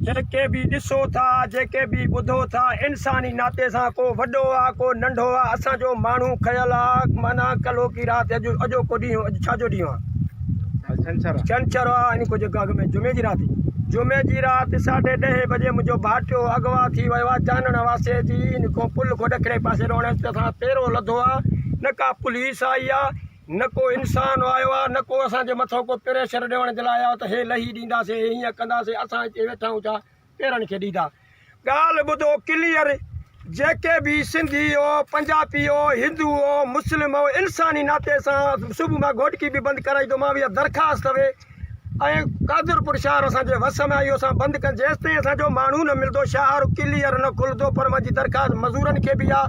جيڪي به ڏسو ٿا، جيڪي به ٻڌو ٿا، انساني ناتي سان ڪو وڏو آ ڪو ننڍو آ، اسان جو ماڻهو کنيل آ، معنيٰ ڪلهوڪي رات اڄ اڄوڪو ڏينهن اڄ ڇا جو ڏينهن آ؟ ڇنڇر آ. ڇنڇر آ ان کان جيڪو اڳ ۾ جمعي جي رات هئي. جمعي جي رات ساڍي ڏهين بجي منهنجو ڀائٽيو اغوا ٿي ويو آ جانڻ واسي جي ان کان پل کان ڏکڻي پاسي روڻيس ته اسان پيرو لڌو آ نه ڪا پوليس آئي آ نه ڪو انسان آيو آ نه ڪو اسان جي مٿو ڪو پريشر ڏيڻ جي لاء آيو ته هي لهي ڏينداسي هي هيئن ڪنداسي اسان هتي ويٺا آهيون ڇا پيرن کي ڏيندا. ڳالهه ٻڌو ڪليئر جيڪي به سنڌي او پنجابي او هندو او مسلم او انساني ناتي سان صبح مان گهوٽڪي به بند ڪرائي ٿو مان اها درخواست اٿئي ۽ قادرپور شهر اسان جي وس ۾ آهي اهو اسان بند ڪن جيستائين اسان جو ماڻهو نه ملندو شهر ڪليئر نه کلندو پر منهنجي درخواست مزورن کي به آ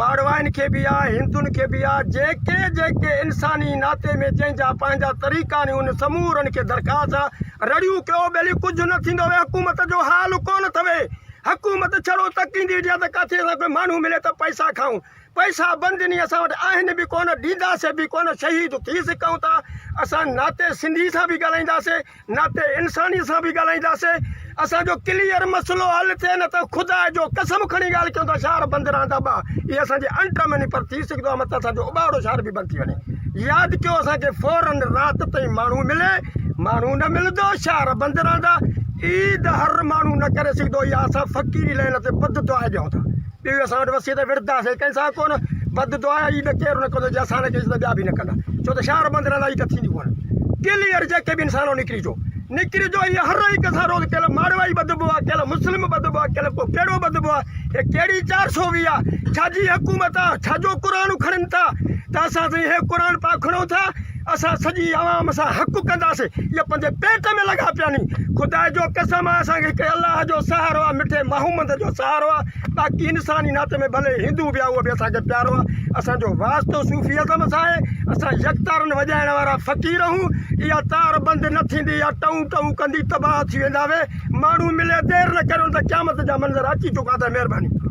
ماڙوائن کي به آ هندن کي به آ جيڪي جيڪي انساني ناتي ۾ جنهن جا پنهنجا طريقا آهن ان سمورن کي درخواست آ رڙيون ڪيو ٻيلي ڪجهه نه ٿيندو حڪومت جو حال ڪونه اٿوي حڪومت ڇڙو تڪيندي ويٺي آ ته ڪاٿي اسان کي ماڻهو ملي ته پئسا کائون پئسا بند ني اسان وٽ آهن به ڪونه ڏينداسي به ڪونه شهيد ٿي سگهون ٿا اسان ناتي سنڌي سان به ڳالهائينداسي ناتي انساني سان به ڳالهائينداسي اسان جو ڪليئر مسئلو حل ٿئي نه ته خدا جو قسم کڻي ڳالهه ڪيون ٿا شهر بند رهندا ٻا اهي اسان جي انٽ ۾ ني پر ٿي سگهندو آهي مت اسان جو اٻاوڙو شهر به بند ٿي وڃي ياد ڪيو اسان کي فورن رات تائين ماڻهو ملي ماڻهو نه ملندو شهر بند رهندا عيد هر ماڻهو نه ڪري سگهندو اها اسان فقيري لائن تي بد دعا ڏيون ٿا. ٻيو اسان وٽ وسيع ته وڙهنداسين ڪنهن سان ڪونه، بد دعا ئي نه ڪير نه ڪندو، جي اسان نه ڪئيسين ته ٻيا به نه ڪندا، ڇو ته شهر بند رهندا هي ته ٿيندي ڪونه. ڪليئر جيڪي به انسان نڪري جو نڪري جو هي هر هڪ سان روز ڪيل ماڙوائي ٻڌبو آ ڪيل مسلم ٻڌبو آ ڪيل ڪو ڪهڙو ٻڌبو آ هي ڪهڙي 420 آ ڇا جي حڪومت آ ڇا جو قرآن کڻن ٿا ته اسان سائين هي قرآن پاڪ کڻون ٿا اسان سڄي عوام سان حق ڪنداسين اهي پنهنجي پيٽ ۾ لڳا پيا ني خدا جو قسم آ اسان کي هڪ الله جو سهارو آ مٺي محمد جو سهارو آ باقي انساني ناتي ۾ ڀلي هندو به آ اهو به اسان کي پيارو آ اسان جو واسطو صوفي ازم سان آهي اسان يڪتارن وڄائڻ وارا فقير آهون اها تار بند نه ٿيندي اها ٽئون ٽئون ڪندي تباهه ٿي ويندا وي ماڻهو ملي دير نه ڪريو نه ته قيامت جا منظر اچي چڪا اٿئي مهرباني.